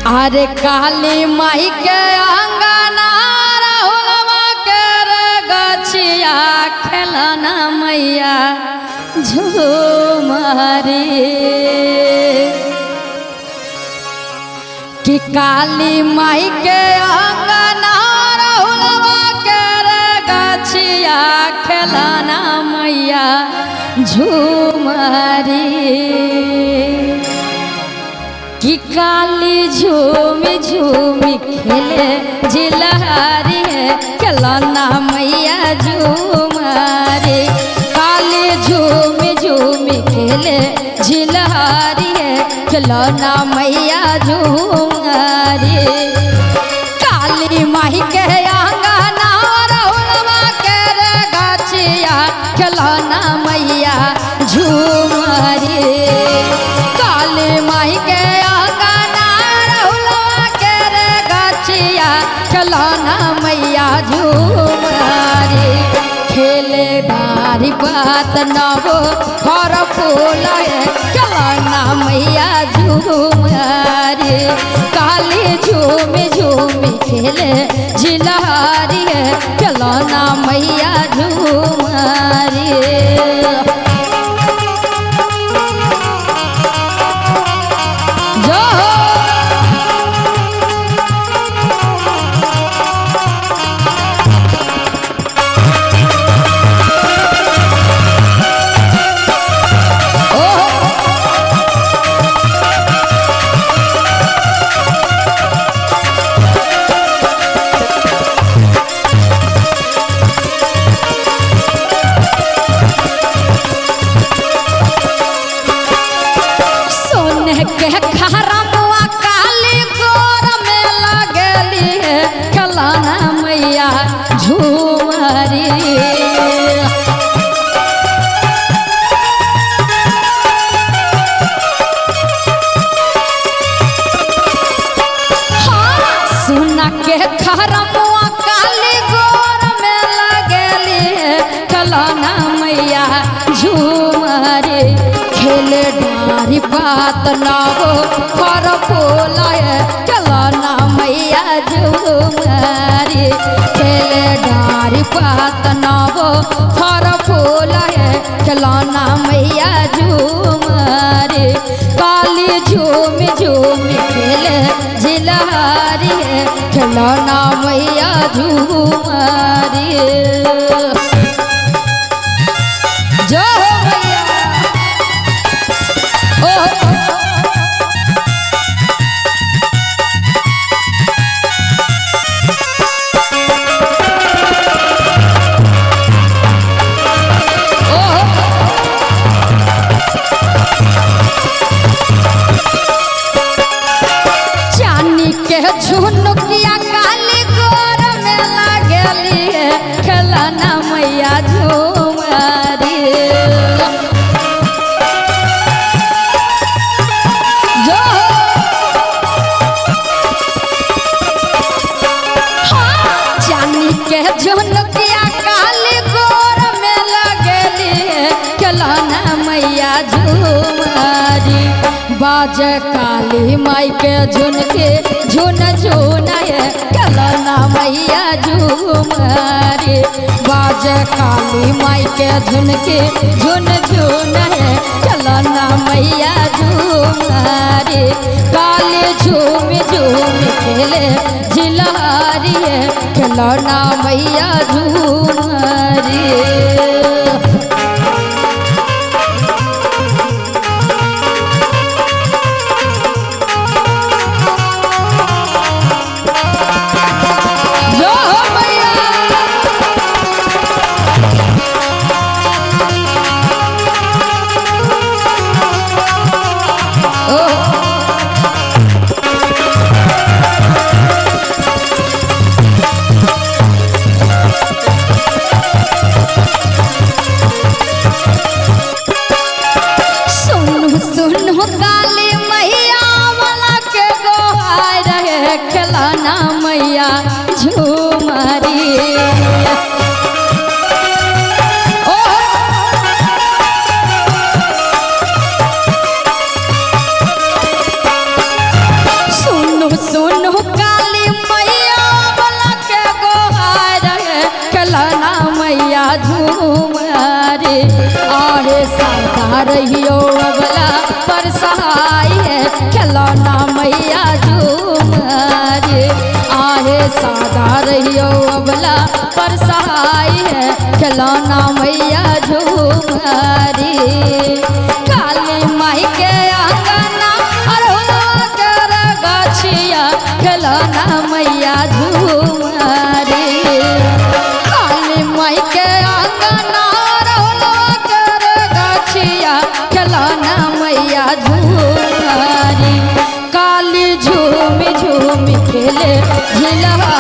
अरे काली माई के अंगना राहुलवा के रे गछिया खेलना मैया झूमरी। कि काली माई के अंगना राहुलवा के रे गछिया खेलना मैया झूमरी। कि काली झूमी झूमी खेले झिलहारी है खेलना मैया झूमरी। काली झूमी झूमी खेले झिलहारी है खेलना मैया झूमरी। काली माई के अंगना राहुलवा के रे गछिया खेलना मैया झूमरी। काली माई के खेलना मैया झूमरी। खेले डारी बात नवो हर फूल है खेलना मैया झूमरी। काली झूमी झूमी खेले झिलहारी है खेलना मैया झूमरी। के खरमुआ काली गोर में लगली है खेलना मैया झूमरी। हाँ सोना के खरमुआ काली गोर में लगली है खेलना मैया झूमरी। खेले डारी पात नवो फर फूल है खेलना मैया झूमरी। खेले डारी पात नवो फर फूल है खेलना मैया झूमरी। काली झूमी झूमी खेले झिलहारी है खेलना मैया झूमरी। जो मैया चानी के झुनुकिया काली गोर में लगली है खेलना मैया झूमरी। के झुनुकिया काली गोर में लगली है खेलना मैया झूमरी। बाजे काली माई के झुनके झुन झुन है खेलना मैया झूमरी। बाजे काली माई के झुनके झुन झुन है खेलना मैया झूमरी। काली झूमी झूमी खेले झिलहारी है खेलना मैया झूमरी। सुनो काली मैया वाला के गोहार रहे खेलना मैया झूमरी। ओ सुनो रहियो अबला पर सहाय है खिलौना मैया झूमरी। आहे सादा रहियो अबला पर सहाय है खिलौना मैया झूमरी। काली माई के आंगना अरहुलवा कर गछिया खिलौना मैया झूमरी। काली माई के आंगना अरहुलवा कर गछिया खिलौना मैया झूमरी। काली झूम झूम खेले झिलहारी।